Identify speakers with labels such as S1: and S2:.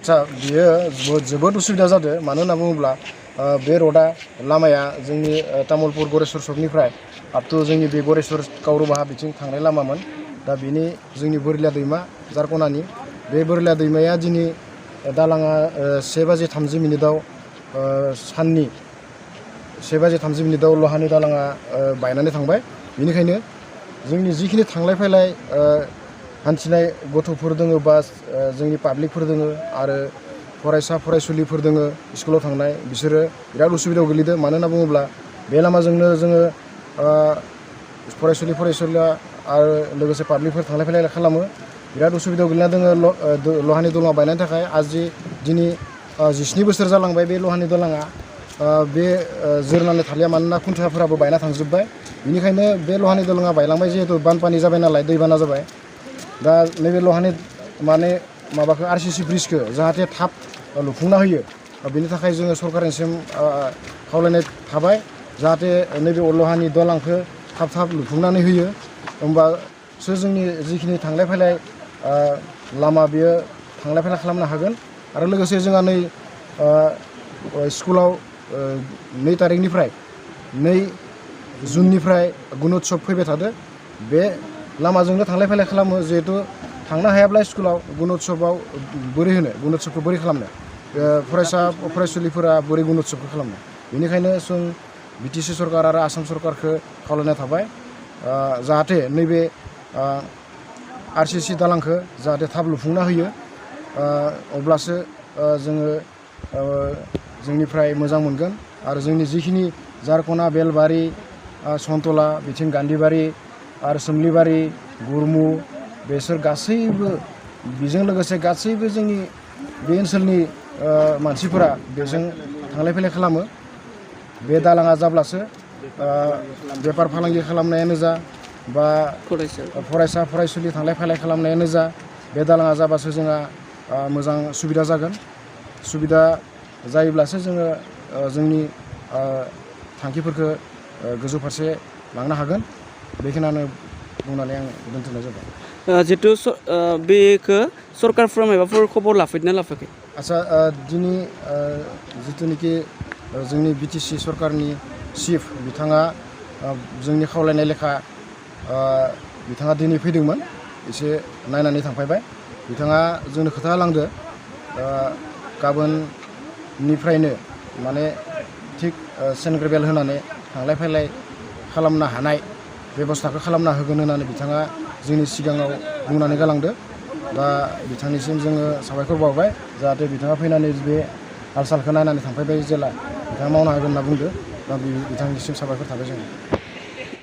S1: आच्छा बियो जोबोद उसुबिदा जादों मानो होनना बुङोब्ला बे रडा लामाया जोंनि तामुलपुर गरेस्वर सकनिफ्राय आपटु जोंनि बे गरेस्वर काउरबाहा बिथिं थांनाय लामामोन दा बेनि जोंनि बोरलिया दैमा जारकनानि बे बोरलिया दैमाया दिनै दालाङा 1:30 साननि 1:30 लहानि दालाङा बायनानै थांबाय बेनिखायनो जोंनि जिखिनि थांलाय फैलाय हान्थिनाय गथ'फोर दङ बा जोंनि पाब्लिकफोर दङ आरो फरायसा फरायसुलिफोर दङ स्कुलाव थांनाय बिसोरो बिराद उसुबिदायाव गोलैदों मानो होनना बुङोब्ला बे लामाजोंनो जोङो फरायसुलिया आरो लोगोसे पाब्लिकफोर थांलाय फैलाय खालामो बिराद उसुबिदायाव गोलैना दङ लहानि दलङा बायनायनि थाखाय दिनै 17 बोसोर जालांबाय बे लहानि दलङा बे जोरनानै थालिया मानोना खुन्थाफोराबो बायना थांजोब्बाय बेनिखायनो बे लहानि दलङा बायलांबाय जिहेतु बानपानि जाबाय नालाय दैबाना जाबाय दा नैबे लहानि माने माबाखौ RCC ब्रिजखौ जाहाथे थाब लुफुंना होयो बेनि थाखाय जोङो सरकारनिसिम खावलायनाय थाबाय जाहाथे नैबे लहानि दलांखौ थाब लुफुंनानै होयो होमबासो जोंनि जिखिनि थांलाय फैलाय लामा बेयो थांलाय फैलाय खालामनो हागोन आरो लोगोसे जोंहा नै स्कुलाव 2 तारिखनिफ्राय 2 जुननिफ्राय गुणोत्सव फैबाय थादों बे लामाजोंनो थांलाय फैलाय खालामो जिहेतु थांनो हायाब्ला स्कुलाव गुणोत्सवआव बोरै होनो गुणोत्सवखौ बोरै खालामनो फरायसा फरायसुलिफोरा बोरै गुणोत्सवखौ खालामनो बेनिखायनो जों BTC सरकार आरो आसाम सरकारखौ खावलायनाय थाबाय जाहाथे नैबे RCC दालांखौ जाहाथे थाब लुफुंना होयो अब्लासो जोङो जोंनिफ्राय मोजां मोनगोन आरो जोंनि जिखिनि जारकना बेलबारि सन्तला बिथिं गान्धीबारि आरो सोमलिबारि गुरमु बेसोर गासैबो बेजों लोगोसे गासैबो जोंनि बे ओनसोलनि मानसिफोरा बेजों थांलाय फैलाय खालामो बे दालाङा जाब्लासो बेफार फालांगि खालामनायानो जा बा फरायसा फरायसुलि थांलाय फैलाय खालामनायानो जा बे दालाङा जाबासो जोंहा मोजां सुबिदा जागोन सुबिदा जायोब्लासो जोङो जोंनि थांखिफोरखौ गोजौ फारसे लांनो हागोन बेखिनियानो बुंनानै आं दोनथ'नाय जाबाय
S2: जितु बेखौ सरकारफ्रा माबाफोर खबर लाफैदोंना लाफाखै
S1: आच्छा दिनै जिथुनिखि जोंनि BTC सरकारनि चिफ बिथाङा जोंनि खावलायनाय लेखा बिथाङा दिनै फैदोंमोन एसे नायनानै थांफायबाय बिथाङा जोंनो खोथा होलांदो गाबोननिफ्रायनो माने थिग सेनग्रेबेल होनानै थांलाय फैलाय खालामनो हानाय बेबस्थाखौ खालामना होगोन होननानै बिथाङा जोंनि सिगाङाव बुंनानै गालांदो दा बिथांनिसिम जोङो साबायखर बावबाय जाहाथे बिथाङा फैनानै बे हाल सालखौ नायनानै थांफैबाय जेला बिथाङा मावनो हागोन होनना बुंदो दा बिथांनिसिम साबायखर थाबाय जोङो